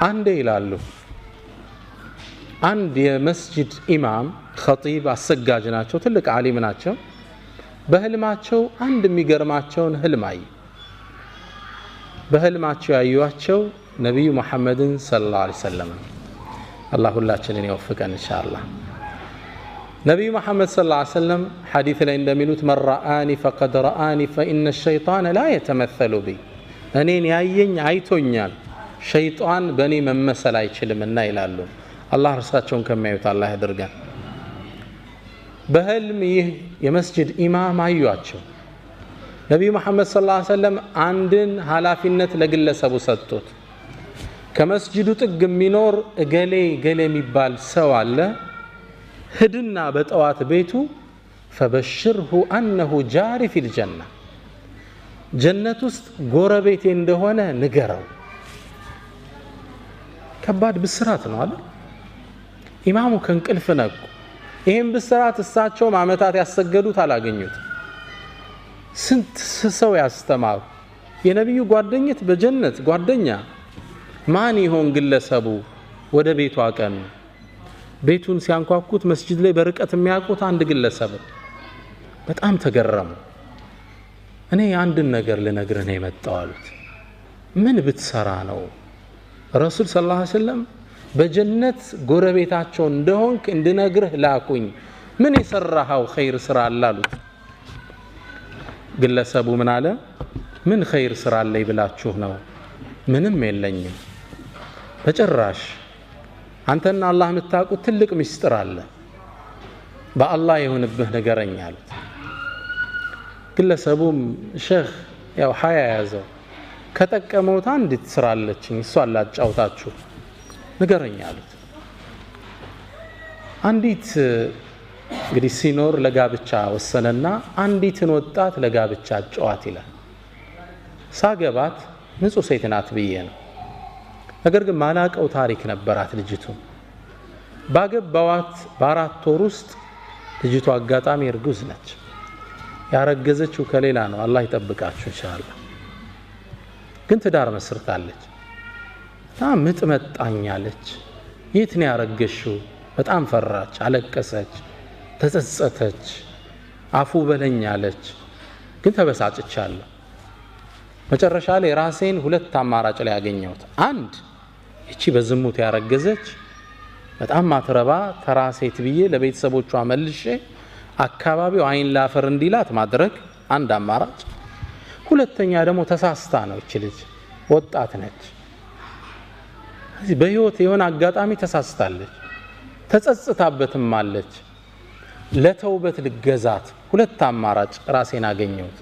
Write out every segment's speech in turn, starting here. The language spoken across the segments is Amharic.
አንዴ ይላሉ አንድ የመስጂድ ኢማም ኸጢብ አሰጋጅ ናቸው፣ ትልቅ ዓሊም ናቸው። በህልማቸው አንድ የሚገርማቸውን ህልም አዩ። በህልማቸው ያዩዋቸው ነቢዩ መሐመድን ሰለላሁ ዐለይሂ ወሰለም። አላህ ሁላችንን ይወፍቀን ኢንሻአላህ። ነቢዩ መሐመድ ሰለላሁ ዐለይሂ ወሰለም ሐዲስ ላይ እንደሚሉት መን ረአኒ ፈቀድ ረአኒ ፈኢነ ሸይጣነ ላ የተመሰሉ ቢ፣ እኔን ያየኝ አይቶኛል፣ ሸይጣን በእኔ መመሰል አይችልምና ይላሉ። አላህ እርሳቸውን ከሚያዩት አላህ ያድርገን። በህልም ይህ የመስጅድ ኢማም አዩአቸው። ነቢዩ መሐመድ ሰለላሁ ዐለይሂ ወሰለም አንድን ኃላፊነት ለግለሰቡ ሰጡት። ከመስጅዱ ጥግ የሚኖር እገሌ እገሌ የሚባል ሰው አለ፣ ሂድና በጠዋት ቤቱ فبشره أنه جاري في الجنة፣ ጀነት ውስጥ ጎረቤቴ እንደሆነ ንገረው። ከባድ ብስራት ነው አይደል? ኢማሙ ከእንቅልፍ ነቁ። ይህም ብስራት እሳቸውም ዓመታት ያሰገዱት አላገኙት። ስንት ሰው ያስተማሩ የነቢዩ ጓደኝት በጀነት ጓደኛ ማን ይሆን ግለሰቡ? ወደ ቤቱ አቀኑ። ቤቱን ሲያንኳኩት መስጂድ ላይ በርቀት የሚያውቁት አንድ ግለሰብ። በጣም ተገረሙ። እኔ አንድን ነገር ልነግርህ ነው የመጣው አሉት። ምን ብትሰራ ነው ረሱል ሰለላሁ ዐለይሂ ወሰለም በጀነት ጎረቤታቸው እንደሆንክ እንድነግርህ ላኩኝ። ምን የሰራኸው ኸይር ስራ አለ አሉት። ግለሰቡ ምን አለ? ምን ኸይር ስራ አለኝ ብላችሁ ነው? ምንም የለኝም በጭራሽ። አንተና አላህ የምታውቁት ትልቅ ምስጢር አለ፣ በአላህ የሆንብህ ንገረኝ አሉት። ግለሰቡም ሼህ ያው ሀያ ያዘው፣ ከጠቀመውት አንዲት ስራ አለችኝ፣ እሷን ላጫውታችሁ ንገረኝ አሉት። አንዲት እንግዲህ ሲኖር ለጋብቻ ወሰነና አንዲትን ወጣት ለጋብቻ አጨዋት ይላል። ሳገባት ንጹህ ሴት ናት ብዬ ነው። ነገር ግን ማላቀው ታሪክ ነበራት ልጅቱ። ባገባዋት በ4 ወር ውስጥ ልጅቱ አጋጣሚ እርጉዝ ነች። ያረገዘችው ከሌላ ነው። አላህ ይጠብቃችሁ ኢንሻአላህ። ግን ትዳር መስርታለች። በጣም ምጥ መጣኛለች። የት ነው ያረገሽው? በጣም ፈራች፣ አለቀሰች፣ ተጸጸተች፣ አፉ በለኝ አለች። ግን ተበሳጭቻለሁ። መጨረሻ ላይ ራሴን ሁለት አማራጭ ላይ ያገኘሁት። አንድ እቺ በዝሙት ያረገዘች በጣም ማትረባ ተራ ሴት ብዬ ለቤተሰቦቿ መልሼ አካባቢው አይን ላፈር እንዲላት ማድረግ አንድ አማራጭ። ሁለተኛ ደግሞ ተሳስታ ነው፣ እቺ ልጅ ወጣት ነች። እዚህ በህይወት የሆነ አጋጣሚ ተሳስታለች፣ ተጸጽታበትም አለች። ለተውበት ልገዛት። ሁለት አማራጭ ራሴን አገኘሁት።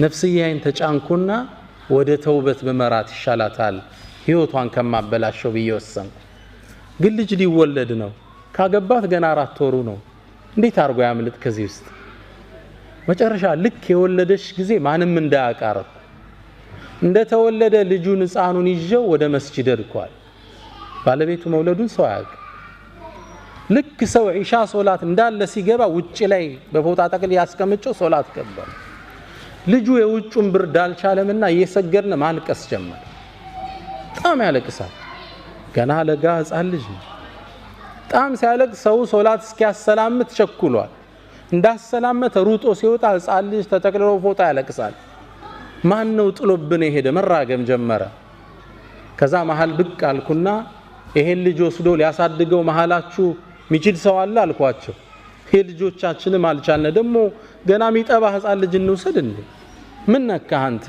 ነፍስያዬን ተጫንኩና ወደ ተውበት በመራት ይሻላታል ህይወቷን ከማበላሸው ብዬ ወሰንኩ። ግን ልጅ ሊወለድ ነው። ካገባት ገና 4 ወሩ ነው። እንዴት አድርጎ ያምልጥ ከዚህ ውስጥ? መጨረሻ ልክ የወለደች ጊዜ ማንም እንዳያቃረብ እንደተወለደ ልጁን ህፃኑን ይዤው ወደ መስጂድ ሄድኳል። ባለቤቱ መውለዱን ሰው አያውቅም። ልክ ሰው ኢሻ ሶላት እንዳለ ሲገባ ውጪ ላይ በፎጣ ጠቅል ያስቀምጨው ሶላት ገባ። ልጁ የውጩን ብርድ አልቻለምና እየሰገድን ማልቀስ ጀመረ። በጣም ያለቅሳል። ገና ለጋ ህፃን ልጅ ነው። በጣም ሲያለቅስ ሰው ሶላት እስኪያሰላምት ቸኩሏል። እንዳሰላመተ ሩጦ ሲወጣ ህፃን ልጅ ተጠቅልሎ ፎጣ ያለቅሳል። ማን ነው ጥሎብን የሄደ? መራገም ጀመረ። ከዛ መሃል ብቅ አልኩና ይሄን ልጅ ወስዶ ሊያሳድገው መሃላችሁ የሚችል ሰው አለ አልኳቸው። ይሄ ልጆቻችንም አልቻልነ፣ ደግሞ ገና የሚጠባ ህፃን ልጅ እንውሰድ እንዴ? ምን ነካህ አንተ?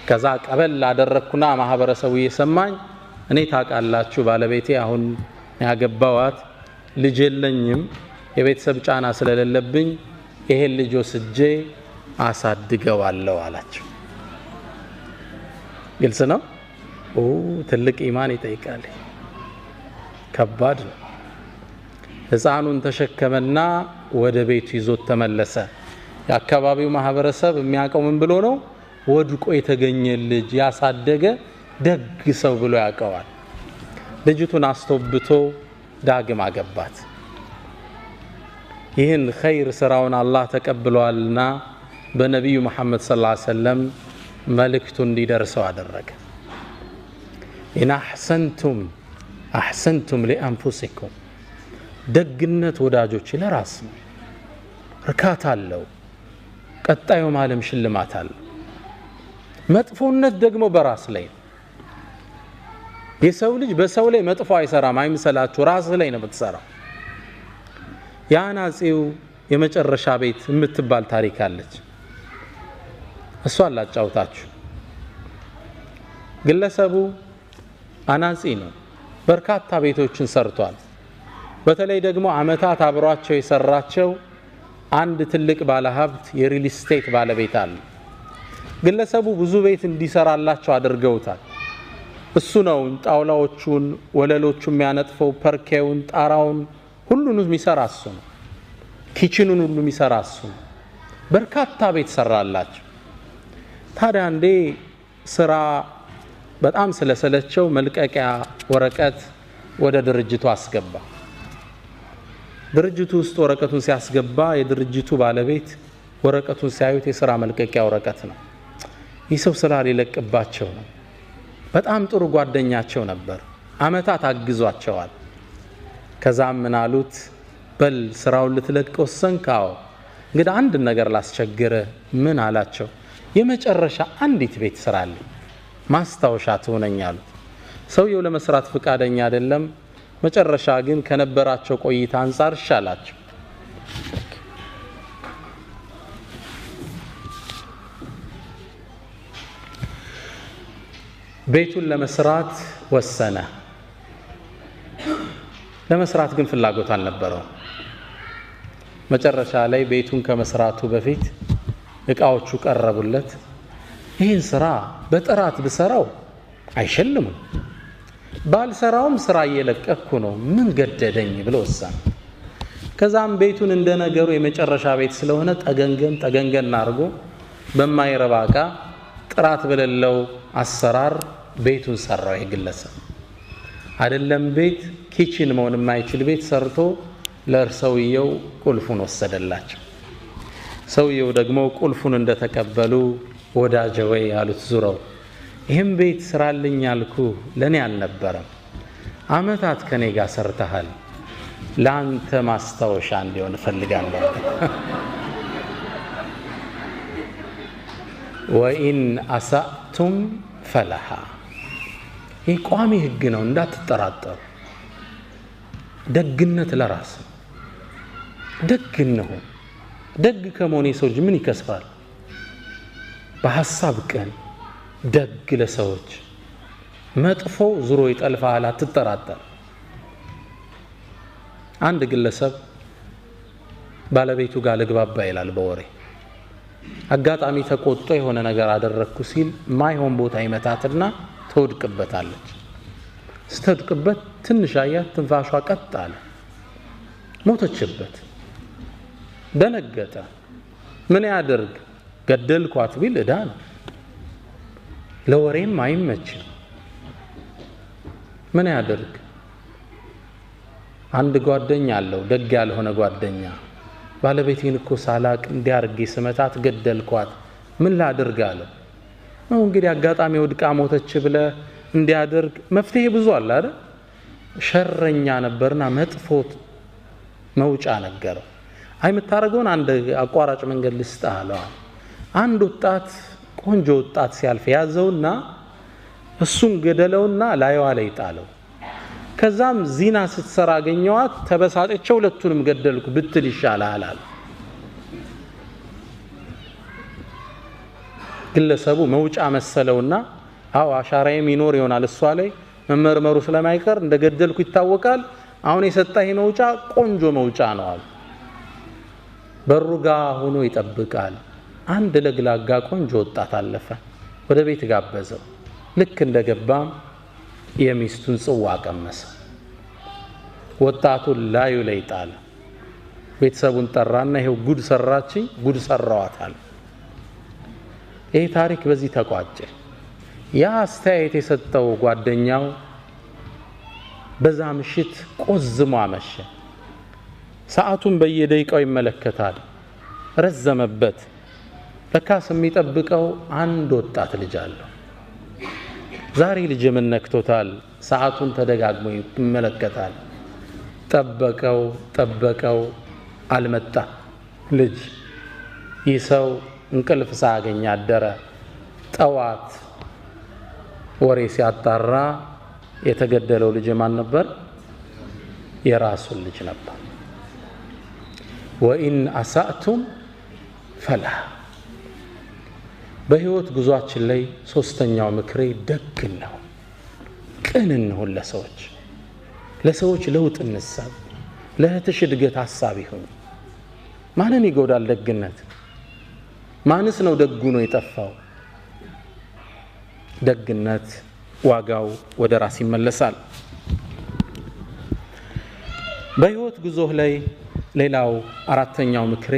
ከዛ ቀበል አደረግኩና ማህበረሰቡ እየሰማኝ እኔ ታውቃላችሁ ባለቤቴ አሁን ያገባዋት ልጅ የለኝም፣ የቤተሰብ ጫና ስለሌለብኝ ይሄን ልጅ ወስጄ አሳድገዋለሁ አላቸው። ግልጽ ነው። ትልቅ ኢማን ይጠይቃል። ከባድ ነው። ህፃኑን ተሸከመና ወደ ቤቱ ይዞት ተመለሰ። የአካባቢው ማህበረሰብ የሚያውቀው ምን ብሎ ነው? ወድቆ የተገኘ ልጅ ያሳደገ ደግ ሰው ብሎ ያውቀዋል። ልጅቱን አስተውብቶ ዳግም አገባት። ይህን ኸይር ስራውን አላህ ተቀብሏልና በነቢዩ መሐመድ ሰለላሁ ዐለይሂ ወሰለም መልእክቱ እንዲደርሰው አደረገ። إن أحسنتم أحسنتم لأنفسكم። ደግነት ወዳጆች ለራስ ነው፣ እርካታ አለው፣ ቀጣዩም ዓለም ሽልማት አለው። መጥፎነት ደግሞ በራስ ላይ ነው። የሰው ልጅ በሰው ላይ መጥፎ አይሰራም፣ አይምሰላችሁ፣ ራስ ላይ ነው የምትሰራው። የአናጺው የመጨረሻ ቤት የምትባል ታሪክ አለች። እሷን ላጫውታችሁ። ግለሰቡ አናጺ ነው። በርካታ ቤቶችን ሰርቷል። በተለይ ደግሞ አመታት አብሯቸው የሰራቸው አንድ ትልቅ ባለሀብት የ real estate ባለቤት አለ። ግለሰቡ ብዙ ቤት እንዲሰራላቸው አድርገውታል። እሱ ነው ጣውላዎቹን፣ ወለሎቹን የሚያነጥፈው፣ ፐርኬውን፣ ጣራውን ሁሉንም የሚሰራ እሱ ነው። Kitchen ኑን ሁሉ የሚሰራ እሱ ነው። በርካታ ቤት ሰራላቸው። ታዲያ አንዴ ስራ በጣም ስለሰለቸው መልቀቂያ ወረቀት ወደ ድርጅቱ አስገባ። ድርጅቱ ውስጥ ወረቀቱን ሲያስገባ የድርጅቱ ባለቤት ወረቀቱን ሲያዩት የስራ መልቀቂያ ወረቀት ነው። ይህ ሰው ስራ ሊለቅባቸው ነው። በጣም ጥሩ ጓደኛቸው ነበር። አመታት አግዟቸዋል። ከዛም ምን አሉት? በል ስራውን ልትለቅ ወሰንክ? አዎ። እንግዲህ አንድ ነገር ላስቸግርህ። ምን አላቸው? የመጨረሻ አንዲት ቤት ስራልኝ፣ ማስታወሻ ትሆነኝ አሉት። ሰውየው ለመስራት ፍቃደኛ አይደለም። መጨረሻ ግን ከነበራቸው ቆይታ አንጻር እሺ አላቸው። ቤቱን ለመስራት ወሰነ። ለመስራት ግን ፍላጎት አልነበረውም። መጨረሻ ላይ ቤቱን ከመስራቱ በፊት እቃዎቹ ቀረቡለት። ይህን ስራ በጥራት ብሰራው አይሸልሙም፣ ባልሰራውም ስራ እየለቀኩ ነው፣ ምን ገደደኝ ብሎ ወሰነ። ከዛም ቤቱን እንደነገሩ የመጨረሻ ቤት ስለሆነ ጠገንገን ጠገንገን አድርጎ በማይረባ እቃ ጥራት በሌለው አሰራር ቤቱን ሰራው። ይሄ ግለሰብ አይደለም ቤት kitchen መሆን የማይችል ቤት ሰርቶ ለሰውየው ቁልፉን ወሰደላቸው። ሰውየው ደግሞ ቁልፉን እንደተቀበሉ ወዳጄ ወይ አሉት ዙረው፣ ይህም ቤት ስራልኝ ያልኩ ለኔ አልነበረም፣ አመታት ከኔ ጋር ሰርተሃል፣ ለአንተ ማስታወሻ እንዲሆን እፈልጋለሁ። ወኢን አሳእቱም ፈለሃ። ይህ ቋሚ ህግ ነው፣ እንዳትጠራጠሩ። ደግነት ለራስ ነው። ደግ እንሁን። ደግ ከመሆን የሰው ልጅ ምን ይከስራል? በሐሳብ ቅን፣ ደግ ለሰዎች፣ መጥፎ ዙሮ ይጠልፋል፣ አትጠራጠር። አንድ ግለሰብ ባለቤቱ ጋር ልግባባ ይላል በወሬ። አጋጣሚ ተቆጥቶ የሆነ ነገር አደረግኩ ሲል ማይሆን ቦታ ይመታትና ትወድቅበታለች። ስትወድቅበት ትንሽ አያት፣ ትንፋሿ ቀጥ አለ፣ ሞተችበት። ደነገጠ። ምን ያደርግ? ገደልኳት ቢል ዕዳ ነው፣ ለወሬም አይመችም። ምን ያደርግ? አንድ ጓደኛ አለው፣ ደግ ያልሆነ ጓደኛ። ባለቤቴን እኮ ሳላቅ እንዲያርጌ ስመታት ገደልኳት፣ ምን ላድርግ አለው። ነው እንግዲህ አጋጣሚ ወድቃ ሞተች ብለህ እንዲያደርግ መፍትሄ ብዙ አለ አይደል? ሸረኛ ነበርና መጥፎት መውጫ ነገረው። አይ የምታደርገውን አንድ አቋራጭ መንገድ ልስጥህ አለው። አንድ ወጣት ቆንጆ ወጣት ሲያልፍ ያዘውና እሱን ገደለውና ላይዋ ላይ ጣለው። ከዛም ዚና ስትሰራ አገኘዋት፣ ተበሳጨቸው፣ ሁለቱንም ገደልኩ ብትል ይሻላል አለ። ግለሰቡ መውጫ መሰለውና አዎ አሻራዬም ይኖር ይሆናል እሷ ላይ መመርመሩ ስለማይቀር እንደገደልኩ ይታወቃል። አሁን የሰጠኸኝ መውጫ ቆንጆ መውጫ ነው አለ። በሩ ጋ ሆኖ ይጠብቃል። አንድ ለግላጋ ቆንጆ ወጣት አለፈ። ወደ ቤት ጋበዘው። ልክ እንደገባም የሚስቱን ጽዋ ቀመሰ። ወጣቱን ላዩ ላይ ጣለ። ቤተሰቡን ጠራና ይሄው ጉድ ሰራችኝ፣ ጉድ ሰራዋታል። ይሄ ታሪክ በዚህ ተቋጨ። ያ አስተያየት የሰጠው ጓደኛው በዛ ምሽት ቆዝሞ አመሸ። ሰዓቱን በየደቂቃው ይመለከታል። ረዘመበት። ለካስ የሚጠብቀው አንድ ወጣት ልጅ አለው። ዛሬ ልጅ ምን ነክቶታል? ሰዓቱን ተደጋግሞ ይመለከታል። ጠበቀው ጠበቀው፣ አልመጣ ልጅ። ይህ ሰው እንቅልፍ ሳያገኝ አደረ። ጠዋት ወሬ ሲያጣራ የተገደለው ልጅ ማን ነበር? የራሱን ልጅ ነበር። ወኢን አሳእቱም ፈላህ። በህይወት ጉዟችን ላይ ሶስተኛው ምክሬ ደግ እንሁን፣ ቅን እንሁን። ለሰዎች ለውጥ እንሳብ። ለእህትሽ እድገት ሀሳብ ይሁን። ማንን ይጎዳል ደግነት? ማንስ ነው ደጉ ነው የጠፋው? ደግነት ዋጋው ወደ ራስ ይመለሳል። በህይወት ጉዞህ ላይ ሌላው አራተኛው ምክሬ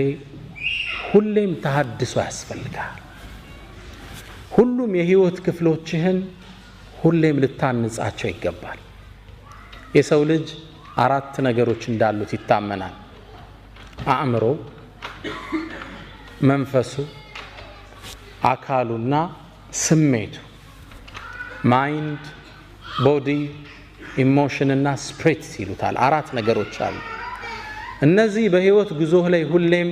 ሁሌም ተሃድሶ ያስፈልጋል። ሁሉም የህይወት ክፍሎችህን ሁሌም ልታንጻቸው ይገባል። የሰው ልጅ አራት ነገሮች እንዳሉት ይታመናል። አእምሮ፣ መንፈሱ፣ አካሉና ስሜቱ። Mind፣ body፣ emotion እና spirit ይሉታል። አራት ነገሮች አሉ። እነዚህ በህይወት ጉዞህ ላይ ሁሌም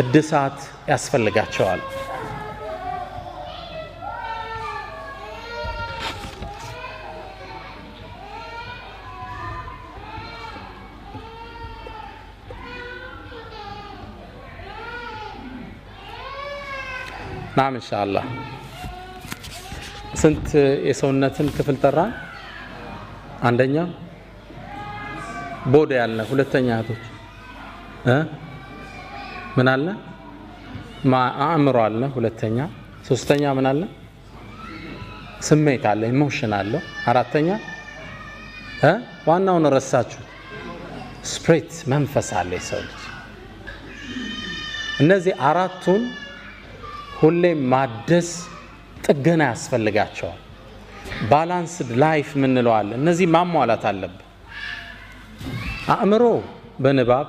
እድሳት ያስፈልጋቸዋል። ናም ኢንሻአላህ። ስንት የሰውነትን ክፍል ጠራ? አንደኛ body ያልነ፣ ሁለተኛ እህቶች ምን አለ? አእምሮ አለ፣ ሁለተኛ። ሶስተኛ ምን አለ? ስሜት አለ፣ emotion አለ። አራተኛ ዋናውን ረሳችሁት፣ spirit መንፈስ አለ የሰው ልጅ። እነዚህ አራቱን ሁሌም ማደስ ጥገና ያስፈልጋቸዋል። Balanced life ምንለው አለ። እነዚህ ማሟላት አለብን። አእምሮ በንባብ፣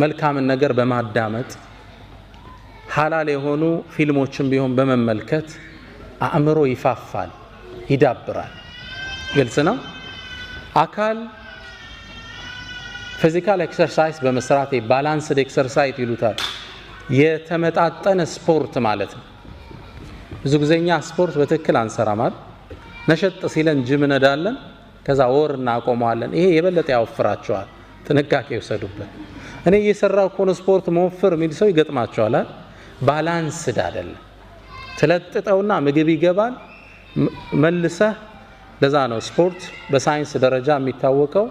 መልካምን ነገር በማዳመጥ፣ ሐላል የሆኑ ፊልሞችን ቢሆን በመመልከት አእምሮ ይፋፋል፣ ይዳብራል። ግልጽ ነው። አካል physical exercise በመስራት፣ balanced exercise ይሉታል፣ የተመጣጠነ ስፖርት ማለት ነው። ብዙ ጊዜ እኛ ስፖርት በትክክል አንሰራም አይደል? ነሸጥ ሲለን ጅም እንሄዳለን፣ ከዛ ወር እናቆመዋለን። ይሄ የበለጠ ያወፍራቸዋል። ጥንቃቄ ይውሰዱበት። እኔ እየሰራው ከሆነ ስፖርት መወፍር የሚል ሰው ይገጥማቸዋል። Balanced አይደለም። ትለጥጠውና ምግብ ይገባል መልሰህ። ለዛ ነው ስፖርት በሳይንስ ደረጃ የሚታወቀው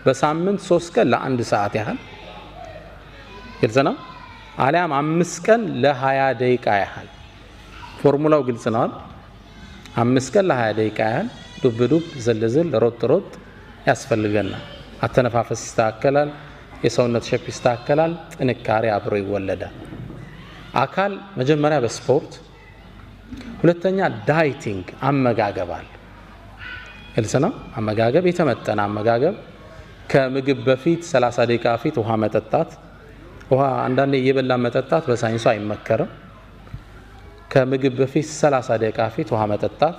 በሳምንት 3 ቀን ለአንድ ሰዓት ያህል፣ ግልጽ ነው። አሊያም 5 ቀን ለ20 ደቂቃ ያህል። ፎርሙላው ግልጽ ነው። 5 ቀን ለ20 ደቂቃ ያህል ዱብ ዱብ፣ ዝል ዝል፣ ሮጥ ሮጥ ያስፈልገናል። አተነፋፈስ ይስተካከላል፣ የሰውነት shape ይስተካከላል፣ ጥንካሬ አብሮ ይወለዳል። አካል መጀመሪያ በስፖርት፣ ሁለተኛ dieting አመጋገብ አለ። ግልጽ ነው። አመጋገብ፣ የተመጠነ አመጋገብ፣ ከምግብ በፊት 30 ደቂቃ በፊት ውሃ መጠጣት። ውሃ አንዳንዴ እየበላን መጠጣት በሳይንሱ አይመከርም። ከምግብ በፊት 30 ደቂቃ በፊት ውሃ መጠጣት።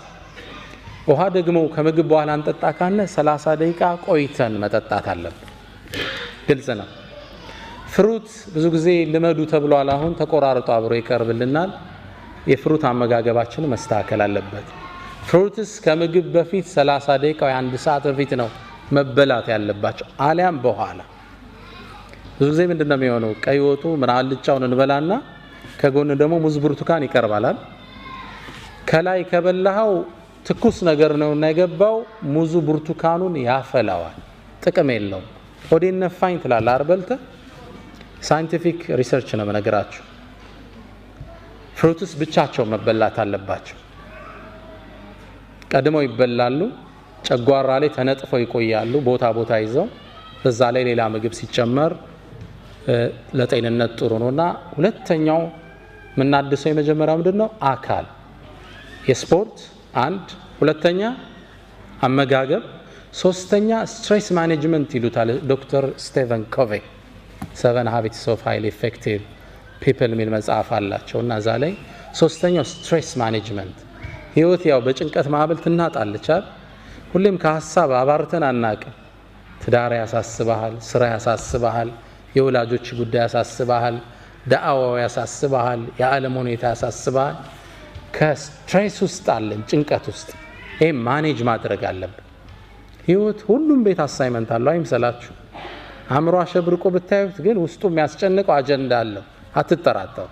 ውሃ ደግሞ ከምግብ በኋላ እንጠጣ ካለ 30 ደቂቃ ቆይተን መጠጣት አለብን። ግልጽ ነው። Fruit ብዙ ጊዜ ልመዱ ተብሏል። አሁን ተቆራርጦ አብሮ ይቀርብልናል። የ fruit አመጋገባችን መስተካከል አለበት። Fruits ከምግብ በፊት 30 ደቂቃ ወይ አንድ ሰዓት በፊት ነው መበላት ያለባቸው፣ አሊያም በኋላ። ብዙ ጊዜ ምንድነው የሚሆነው? ቀይ ወጡ ምን አልጫውን እንበላና ከጎን ደግሞ ሙዝ፣ ብርቱካን ይቀርባላል። ከላይ ከበላኸው ትኩስ ነገር ነውና የገባው ሙዙ ብርቱካኑን ያፈላዋል። ጥቅም የለውም። ሆዴን ነፋኝ ትላለህ አይደል? Scientific research ነው የምነግራችሁ። Fruits ብቻቸው መበላት አለባቸው። ቀድመው ይበላሉ፣ ጨጓራ ላይ ተነጥፈው ይቆያሉ፣ ቦታ ቦታ ይዘው። በዛ ላይ ሌላ ምግብ ሲጨመር ለጤንነት ጥሩ ነውና ሁለተኛው የምናድሰው የመጀመሪያው ምንድነው? አካል የስፖርት አንድ፣ ሁለተኛ አመጋገብ፣ ሶስተኛ stress management ይሉታል ዶክተር ስቴቨን ኮቬ። Seven Habits of Highly Effective People የሚል መጽሐፍ አላቸው እና እዛ ላይ ሶስተኛው stress management። ህይወት ያው በጭንቀት ማዕበል ትናጣለች አይደል? ሁሌም ከሀሳብ አባርተን አናቅም። ትዳር ያሳስበሃል፣ ስራ ያሳስበሃል፣ የወላጆች ጉዳይ ያሳስበሃል፣ ዳዕዋው ያሳስበሃል፣ የዓለም ሁኔታ ያሳስበሃል። ከ stress ውስጥ አለን፣ ጭንቀት ውስጥ። ይሄ manage ማድረግ አለብን። ህይወት ሁሉም ቤት assignment አለው አይምሰላችሁ። አእምሮ አሸብርቆ ብታዩት ግን ውስጡ የሚያስጨንቀው አጀንዳ አለው፣ አትጠራጠሩ።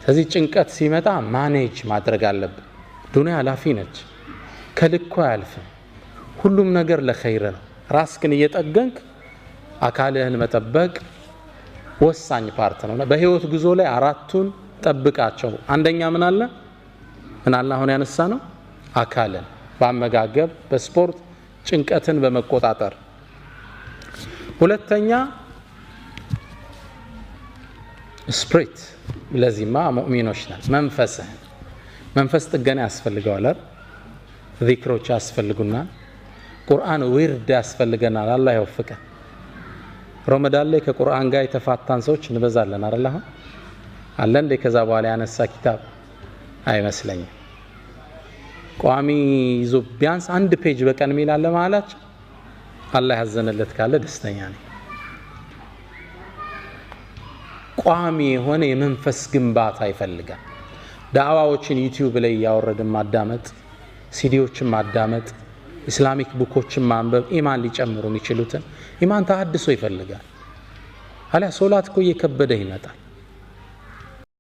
ስለዚህ ጭንቀት ሲመጣ manage ማድረግ አለብን። ዱንያ ኃላፊ ነች፣ ከልኩ አያልፍም። ሁሉም ነገር ለኸይር ነው። ራስህን እየጠገንክ አካልህን መጠበቅ ወሳኝ part ነው። በህይወት ጉዞ ላይ አራቱን ጠብቃቸው። አንደኛ ምን አለ ምን አለ አሁን ያነሳ ነው አካልን በአመጋገብ፣ በስፖርት፣ ጭንቀትን በመቆጣጠር። ሁለተኛ spirit፣ ለዚህማ ሙእሚኖች ነን። መንፈስህን መንፈስ ጥገና ያስፈልገዋል አይደል? ዚክሮች ያስፈልጉናል። ቁርአን ዊርድ ያስፈልገናል። አላህ ይወፍቀን። ረመዳን ላይ ከቁርአን ጋር የተፋታን ሰዎች እንበዛለን አይደል? አሁን አለ እንዴ ከዛ በኋላ ያነሳ ኪታብ አይመስለኝም። ቋሚ ይዞ ቢያንስ አንድ page በቀን የሚል አለ መሀላችን። አላህ ያዘነለት ካለ ደስተኛ ነኝ። ቋሚ የሆነ የመንፈስ ግንባታ ይፈልጋል። ዳዕዋዎችን ዩቲዩብ ላይ እያወረድን ማዳመጥ፣ ሲዲዎችን ማዳመጥ፣ Islamic book ኦችን ማንበብ ኢማን ሊጨምሩ የሚችሉትን ኢማን ተሀድሶ ይፈልጋል። አሊያ ሶላት እኮ እየከበደ ይመጣል።